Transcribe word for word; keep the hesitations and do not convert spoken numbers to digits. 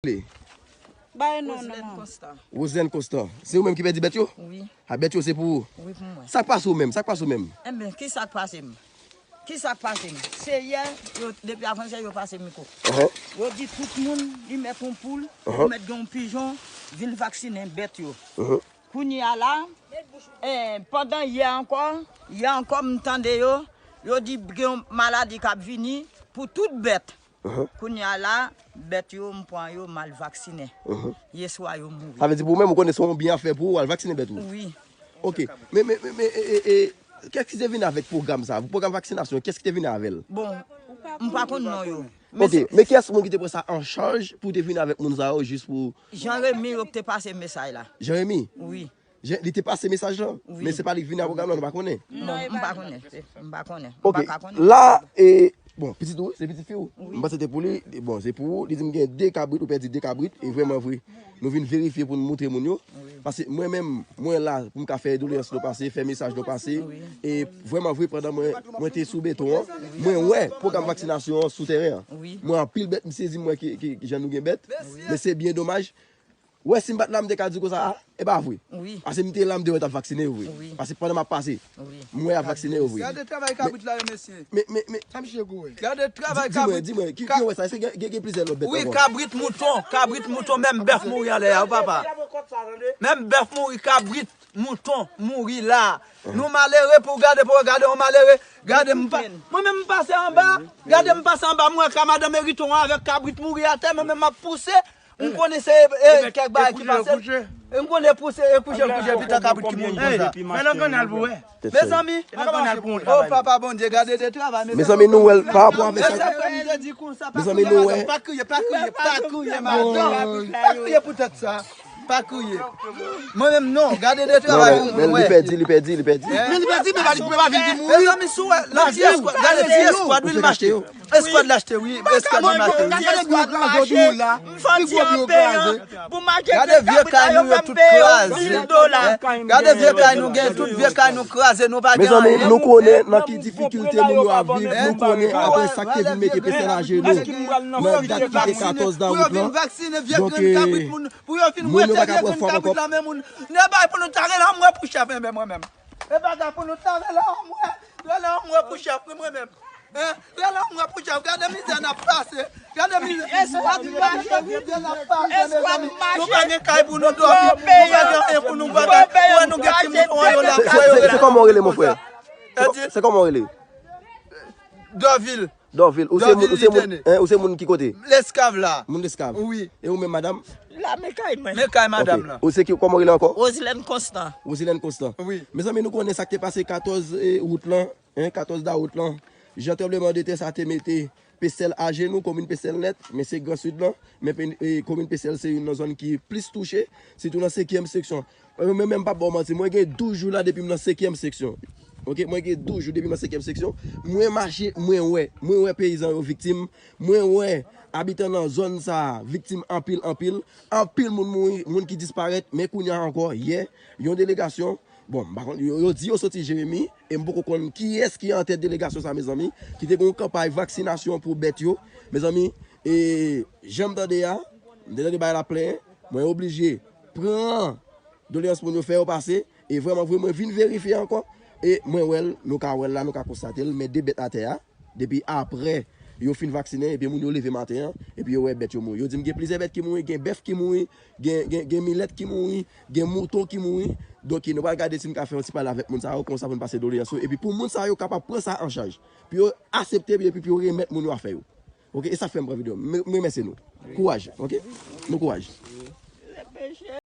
rele? Ba e non, non. Roselèn Constant. Roselèn Constant. Se ou menm ki pèdi bèt yo? Wi. A, bèt yo se pou ou? Wi, pou mwen. Sa k pase ou menm? Sa k pase ou menm? Enben, ki sa k pase m? Ki sa k pase m? Se yè, yo, depi avanjè, yo pase m mikwo. Yo di tout moun, li mèt yon poul, li mèt gen yon pijon, vin vaksinen bèt yo. Kounye a la, eh, pandan yè ankò, yè ankò, m tande yo, yo di gen yon maladi k ap vini pou tout bèt. Kounye a la, bèt yo, m pran yo, m al vaksinen. Yèswa, yo mouri. Sa vle di pou ou menm, ou konnen se yon byen ap fè pou ou, al vaksinen bèt ou? Wi. Ok. Men, men, men, men, e, e, e, kiyès ki te vini avèk pwogram sa? Pwogram vaksinasyon, kiyès ki te vini avè l? Bon, m pa konn non yo. Ok, men kiyès moun ki te pran sa an chaj pou te vini avèk moun sa yo jis pou Jean Remy yo ki te pase mesaj la. Jean Remy? Wi. Jean, li te pase mesaj lan, men se pa li ki vini a pwogram lan, nou pa konnen. Non, m pa konnen. M pa konnen. Ok, la, e, bon, pitit ou, se pitit fi ou? M panse te pou li, bon, se pou ou, li di m gen de kabrit, ou pèdi de kabrit, e vrèman vre. Nou vin verifye pou nou montre moun yo. Paske mwen menm, mwen la pou m ka fè doleyans nou pase, fè mesaj nou pase. E vrèman vre, pandan mwen, mwen te sou beton an, mwen wè pwogram vaksinasyon an sou tèren an. Mwen anpil bèt, m sezi m wè ki, ki, ki jan nou gen bèt. Men se byen domaj. Wè, si m pa t la, m te ka di konsa, a, e pa vre. Paske m te la, m te wè t ap vaksinen yo vre. Paske pandan m ap pase, m wè y ap vaksinen yo vre. Gade travay kabrit la yo, mesye. Men, men, men, Sa misye gou, wi. Gade travay kabrit. Di mwen, di mwen, ki, ki wè sa? Èske gen, gen, gen plizyè lòt bèt ankò? Wi, kabrit, mouton, kabrit, mouton, menm bèf mouri anlè a, wi, papa. Menm bèf mouri, kabrit, mouton, mouri la. Nou malere pou gade, pou gade, yon malere. Gade, m pa, mwen menm, m pase anba. Gade, m pase anba, m wè ka madanm Eriton an avèk kabrit mouri atè, mwen menm, m ap pouse. M konnen se, e, kèk bagay ki pase. M konnen pouse, e kouche, kouche, pita kabrit ki mouri konsa. Fè nan kannal pou wè. Mezanmi, o papa Bondye, gade de travay, mezanmi. Mezanmi, nou wè l pa rapò avèk sa. Mezanmi, nou wè. Pa kriye, pa kriye, pa kriye, madanm. Pa kriye pou tèt sa. Pa kriye. Mwen menm non, gade de travay pou mwen wè. Li pèdi, li pèdi, li pèdi. Men li pèdi, men pa li, men pa vin di mouri. Mezanmi, si w wè, nan ti eskwad, gade ti eskwad, wi, l mache. Eskwad la achte, wi. Eskwad la achte, wi. Gade vye kay nou yo tout kraze. Gade vye kay nou gen, tout vye kay nou kraze, nou pa gen anyen. Mezanmi, nou konnen nan ki difikilte moun yo ap viv, nou konnen apre sa k te vin mete Pèsèl ajenou nan dat ki te katòz dawou lan. Donk, e, moun yo pa ka pran fòm ankò. Nèg bay pou nou tare la, mwen pou chèf, men mwen menm. E bagay pou nou tare la, mwen. Rele anmwe pou chèf, wi, mwen menm. Hein? Rele anmwe pou chèf, gade mizè n ap pase. Gade mizè. Eskwad mache, wi. Eskwad mache. Nou pa gen kay pou nou dòmi. Nou pa gen anyen pou nou bagay. Wè nou gen timoun an yo la. Se, se, se, se kòman w rele, mon frè? Se kò-, se kòman w rele? Dòvil. Dòvil, ou se moun, ou se moun, hein, ou se moun ki kote? Leskav la. Moun Leskav. Wi. E ou menm, madanm? La, men kay mwen. Men kay madanm lan. Ou se ki, kòman w rele ankò? Rosilèn Konstan. Rosilèn Konstan. Wi. Mezanmi, nou konnen sa k te pase katòz, e, wout lan, hein, katòz dawou lan. Jan tranblemanntè sa te mete Pèsèl ajenou, komin Pèsèl nèt, men se Gran Sid lan, men pe-, e, komin Pèsèl se youn nan zòn ki plis touche, sitou nan senkyèm seksyon. Mwen menm, m p ap ba w manti, mwen gen douz jou la depi m nan senkyèm seksyon. Ok, mwen gen douz jou depi m nan senkyèm seksyon. Mwen mache, mwen wè, mwen wè peyizan yo viktim, mwen wè abitan nan zòn sa a viktim anpil, anpil. Anpil moun mouri, moun ki disparèt, men kounye a ankò, yè, yon delegasyon, bon, m pa konn, yo, yo di yo soti Jeremi, e m poko konn kiyès ki antèt delegasyon sa, mezanmi, ki te gen yon kanpay vaksinasyon pou bèt yo. Mezanmi, e jan m tande a, m te tande bagay la plen, mwen oblije pran doleyans moun yo fè yo pase, e vrèman vre, mwen vin verifye ankò, e mwen wè l, nou ka wè l la, nou ka konstate l, men de bèt atè a, depi apre yo fin vaksinen, epi moun yo leve maten an, epi yo wè bèt yo mouri. Yo di m gen plizyè bèt ki mouri, gen bèf ki mouri, gen, gen, gen milèt ki mouri, gen mouton ki mouri. Donk, nou pral gade si n ka fè yon ti pale avèk moun sa yo, konsa pou n pase doleyans yo, epi pou moun sa yo kapab pran sa an chaj, pou yo aksepte, epi pou yo remèt moun yo afè yo. Ok, e sa k fè m pran videyo. M, m remèsye nou. Kouraj, ok? Nou kouraj.